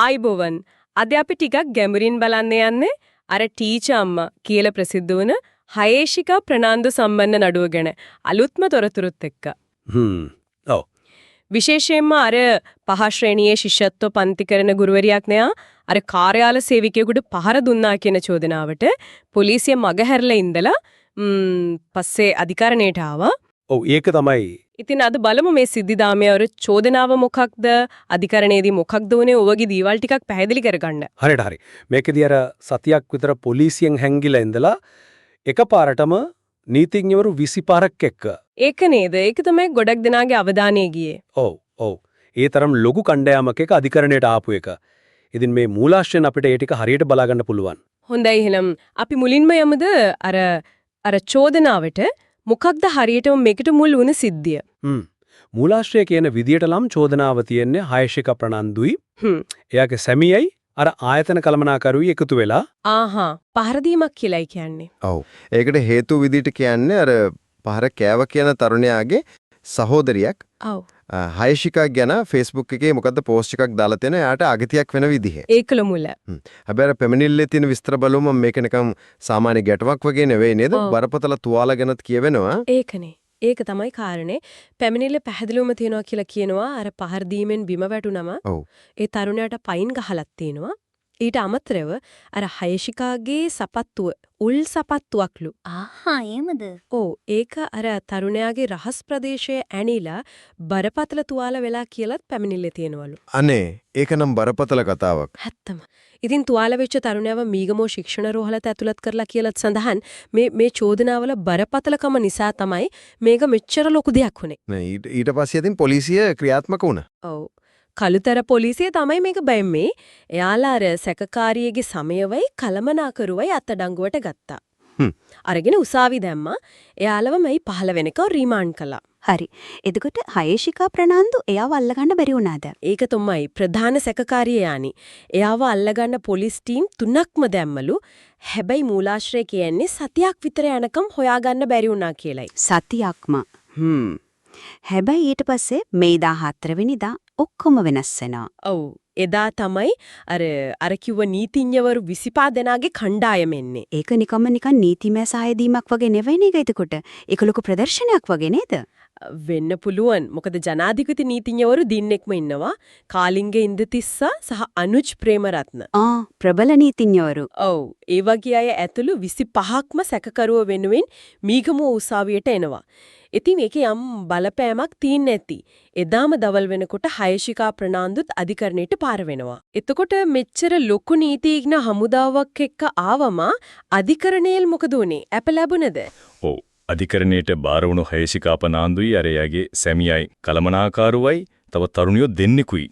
ආයිබෝවන්, අද අපි ටිකක් ගැඹුරින් බලන්න යන්නේ අර ටීචර් අම්මා කියලා ප්‍රසිද්ධ වුණ හයේෂිකා ප්‍රනාන්දු සම්බන්ධ නඩුව ගැන අලුත්ම තොරතුරුත් එක්ක. ඔව්. විශේෂයෙන්ම අර පහ ශ්‍රේණියේ ශිෂ්‍යත්ව පන්ති කරන ගුරුවරියක් නෑ අර කාර්යාල සේවකයෙකුට පහර දුන්නා කියන චෝදනාවට පොලිසිය මගහැරලා ඉඳලා පස්සේ අධිකරණයට ආවා. ඔව්, ඒක තමයි. ඉතින් අද බලමු මේ සිද්ධිදාමයේ අර චෝදනාව මොකක්ද, අධිකරණයේදී මොකක්ද වුනේ, ඔය වගේ දේවල් ටිකක් පැහැදිලි කරගන්න. හරියට හරි. මේකෙදී අර සතියක් විතර පොලිසියෙන් හැංගිලා ඉඳලා එකපාරටම නීතිඥවරු 25ක් එක්ක. ඒක නේද? ඒක තමයි ගොඩක් දෙනාගේ අවධානය ගියේ. ඔව් ඔව්. ඒ තරම් ලොකු කණ්ඩායමක් එක්ක අධිකරණයට ආපු එක. ඉතින් මේ මූලාශ්‍රයෙන් අපිට ඒ ටික හරියට බලා ගන්න පුළුවන්. හොඳයි, එහෙනම් අපි මුලින්ම යමුද අර අර චෝදනාවට? මොකක්ද හරියටම මේකට මුල් වුණ සිද්ධිය? මූලාශ්‍රය කියන විදියට නම් චෝදනාව තියෙන්නේ හයශිකා ප්‍රනන්දුයි එයාගේ සැමියයි අර ආයතන කළමනාකරුවයි එකතු වෙලා ආහා, පහර දීමක් කියලායි කියන්නේ. ඔව්. ඒකට හේතු විදිහට කියන්නේ අර පහර කෑව කියන තරුණයාගේ සහෝදරියක් හයශිකා ගැන Facebook එකේ මොකද්ද පෝස්ට් එකක් දාලා තියෙනවා එයාට අගතියක් වෙන විදිහේ. ඒකල මුල. හැබැයි අර පැමිණිල්ලේ තියෙන විස්තර බලුවම මේක නිකන් සාමාන්‍ය ගැටුමක් වගේ නෙවෙයි නේද? බරපතල තුවාල ගැනත් කියවෙනවා. ඒකනේ. ඒක තමයි කාරණේ. පැමිණිල්ල පැහැදිලිවම තියෙනවා කියලා කියනවා අර පහර දීමෙන් බිම වැටුනම ඒ තරුණයාට පයින් ගහලක් තියෙනවා. ඊට අමතරව අර හයශිකාගේ සපත්තුව උල් සපත්තුවක්ලු. ආහා, එහෙමද? ඔව්, ඒක අර තරුණයාගේ රහස් ප්‍රදේශයේ ඇනිලා බරපතල තුවාල වෙලා කියලත් පැමිණිල්ලේ තියෙනවලු. අනේ, ඒක නම් බරපතල කතාවක්. ඇත්තම. ඉතින් තුවාල වෙච්ච තරුණයව මීගමෝ ශික්ෂණ රෝහලට ඇතුළත් කරලා කියලත් සඳහන්. මේ මේ චෝදනාවල බරපතලකම නිසා තමයි මේක මෙච්චර ලොකු දෙයක් වුනේ. නේ, ඊට පස්සේ ඉතින් පොලිසිය ක්‍රියාත්මක වුණා. ඔව්. කළුතර පොලිසිය තමයි මේක බැම්මේ. එයාලා අර සැකකාරියගේ සමයවයි කළමනාකරුවයි අත්අඩංගුවට ගත්තා. අරගෙන උසාවි දැම්මා. එයාලව මැයි 15 වෙනකම් රිමාන්ඩ් කළා. හරි. එතකොට හයේෂිකා ප්‍රනාන්දු එයාව අල්ලගන්න බැරි වුණාද? ඒක තමයි ප්‍රධාන සැකකාරිය යානි. එයාව අල්ලගන්න පොලිස් ටීම් තුනක්ම දැම්මලු. හැබැයි මූලාශ්‍රය කියන්නේ සතියක් විතර යනකම් හොයාගන්න බැරි වුණා කියලයි. සතියක්ම. හැබැයි ඊට පස්සේ මේ 14 වෙනිදා ඔක්කොම වෙනස් වෙනවා. ඔව්. එදා තමයි අර අර කිව්ව නීතිඥවරු 25 දෙනාගේ කණ්ඩායම එන්නේ. ඒක නිකම්ම නිකන් නීතිමය සහාය දීමක් වගේ නෙවෙයි නේද එතකොට? ඒක ලොකු ප්‍රදර්ශනයක් වගේ නේද? වෙන්න පුළුවන්. මොකද ජනාධිපති නීතිඥවරු දින්නෙක්ම ඉන්නවා. කාලිංග ඉන්දතිස්සා සහ අනුජ් ප්‍රේමරත්න. ආ, ප්‍රබල නීතිඥවරු. ඔව්. ඒ වගේ අය ඇතුළු 25ක්ම සැකකරුව වෙනුවෙන් මීගමුව උසාවියට එනවා. ඉතින් ඒකේ යම් බලපෑමක් තියෙන්න ඇති. එදාම දවල් වෙනකොට හයශිකා ප්‍රනාන්දුත් අධිකරණයට පාර වෙනවා. එතකොට මෙච්චර ලොකු නීතිඥ හමුදාවක් එක්ක ආවම අධිකරණයෙන් මොකද වුනේ? ඇප ලැබුණද? ඔව්. අධිකරණයට බාර වුණු හයශිකා ප්‍රනාන්දුයි අර එයාගේ සැමියයි කළමනාකාරුවයි තව තරුණියෝ දෙන්නෙකුයි.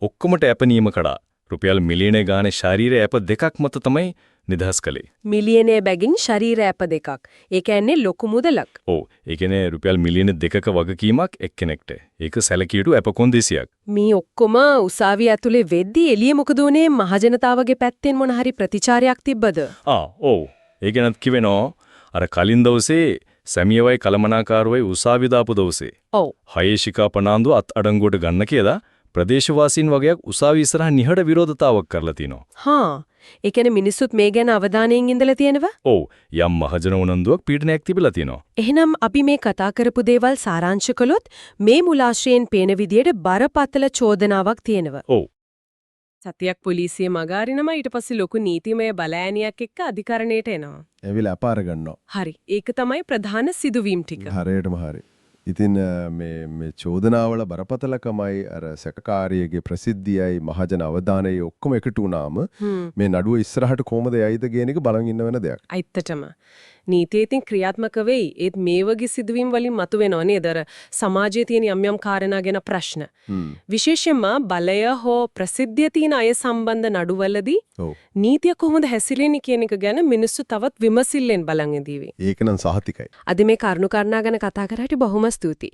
ඔක්කොමට ඇප නියම කළා. රුපියල් මිලියන ගානේ ශරීර ඇප දෙකක් මත තමයි නිදහස් කළේ. මිලියනය බැගින් ශරීර ඇප දෙකක්. ඒ කියන්නේ ලොකු මුදලක්. ඔව්. ඒ කියන්නේ රුපියල් මිලියන 2ක වගකීමක් එක්කෙනෙක්ට. ඒක සැලකිය යුතු ඇප කොන්දේසියක්. මේ ඔක්කොම උසාවිය ඇතුලේ වෙද්දී එළිය මොකද උනේ? මහජනතාවගේ පැත්තෙන් මොන හරි ප්‍රතිචාරයක් තිබ්බද? ආ, ඔව්. ඒ ගැනත් කිවෙනවා. අර කලින් දවසේ සැමියවයි කළමනාකාරුවයි උසාවි දාපු දවසේ. ඔව්. හයේෂිකා ප්‍රනාන්දු අත් අඩංගුවට ගන්න කියලා ප්‍රදේශවාසීන් වගේක් උසාවි ඉස්සරහා නිහඬ විරෝධතාවක් කරලා තිනවා. හා. ඒ කියන්නේ මිනිස්සුත් මේ ගැන අවධානයෙන් ඉඳලා තියෙනවා? ඔව්. යම් මහජන උනන්දුවක් පීඩනයක් තිබිලා තියෙනවා. එහෙනම් අපි මේ කතා කරපු දේවල් සාරාංශ කළොත් මේ මුලාශ්‍රයෙන් පේන විදියට බරපතල චෝදනාවක් තියෙනවා. ඔව්. සතියක් පොලිසිය මග අරිනවා, ඊට පස්සේ ලොකු නීතිමය බලඇණියක් එක්ක අධිකරණයට එනවා. ඇවිල්ලා අපාර ගන්නවා. හරි. ඒක තමයි ප්‍රධාන සිදුවීම් ටික. හරියටම හරි. ඉතින් මේ මේ චෝදනාවල බරපතලකමයි අර සැකකාරියගේ ප්‍රසිද්ධියයි මහජන අවධානයයි ඔක්කොම එකතු වුණාම මේ නඩුව ඉස්සරහට කොහොමද යයිද කියන එක බලන් ඉන්න වෙන දෙයක්. ඇත්තටම. නීතිය ඉතින් ක්‍රියාත්මක වෙයි. ඒත් මේ වගේ සිදුවීම් වලින් මතුවෙනව නේද? අර සමාජයේ තියෙන යම් යම් කාරණා ගැන ප්‍රශ්න. විශේෂයෙන්ම බලය හෝ ප්‍රසිද්ධිය තියෙන අය සම්බන්ධ නඩුවලදී නීතිය කොහොමද හැසිරෙන්නේ කියන එක ගැන මිනිස්සු තවත් විමසිල්ලෙන් බලන් ඉඳීවි. ඒක නම් සහතිකයි. අද මේ කරුණු කාරණා ගැන කතා කරාට බොහොම ස්තුතියි.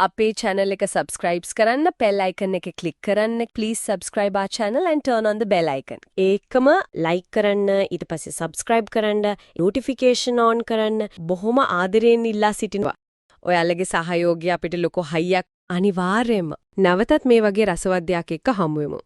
අපේ channel එක subscribe කරන්න, bell icon එක click කරන්න. Please subscribe our channel and turn on the bell icon. ඒකම like කරන්න, ඊට පස්සේ subscribe කරන්න, notification on කරන්න බොහොම ආදරයෙන් ඉල්ලා සිටිනවා. ඔයාලගේ සහයෝගය අපිට ලොකු හයියක් අනිවාර්යයෙන්ම. නැවතත් මේ වගේ රසවත් දෙයක් එක්ක හමු වෙමු.